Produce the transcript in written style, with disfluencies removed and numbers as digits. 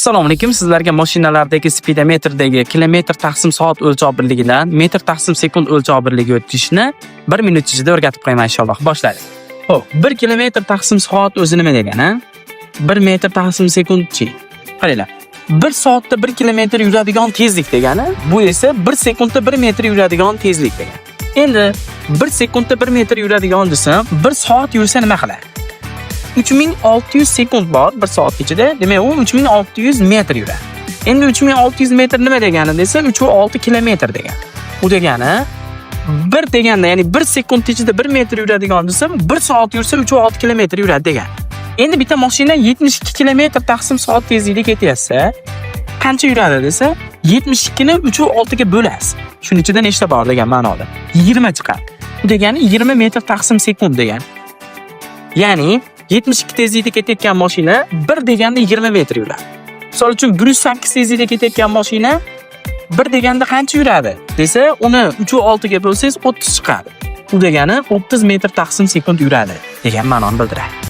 Assalomu alaykum. Sizlarga mashinalardagi spidometrdagi kilometr taqsim soat o'lchov birligidan metr taqsim sekund o'lchov birligiga o'tishni 1 minut ichida o'rgatib qo'yaman inshaalloh. Boshladik. Xo'p, 1 kilometr taqsim soat o'zi nima degani? 1 metr taqsim sekundchi. Qaranglar. 1 soatda 1 kilometr yuradigan tezlik degani, bu esa 1 sekundda 1 metr yuradigan tezlik degani. Endi 1 sekundda 1 metr yuradigan desam, 1 soat yursa nima qiladi? 3600 sekund bor 1 soat ichida. Demak, u 3600 metr yuradi. Endi 3600 metr nima degani desa, 3,6 kilometr degani. U degani 1 deganda, ya'ni 1 sekund ichida 1 metr yuradigan desam, 1 soat yursa 3,6 kilometr yuradi degani. Endi bitta mashina 72 kilometr taqsim soat tezlikda ketyapsa, qancha yuradi desa, 72 ni 3,6 ga bo'lasiz. Shuning ichida nechta bor degan ma'noda. 20 chiqadi. Bu degani 20 metr taqsim sekund degani. Ya'ni 72 tezlikda ketayotgan mashina 1 deganda 20 metr yuradi. Misol uchun 108 tezlikda ketayotgan mashina 1 deganda qancha yuradi desa, uni 3,6 ga bo'lsangiz 30 chiqadi. U degani 30 metr taqsim sekund yuradi degan ma'noni bildiradi.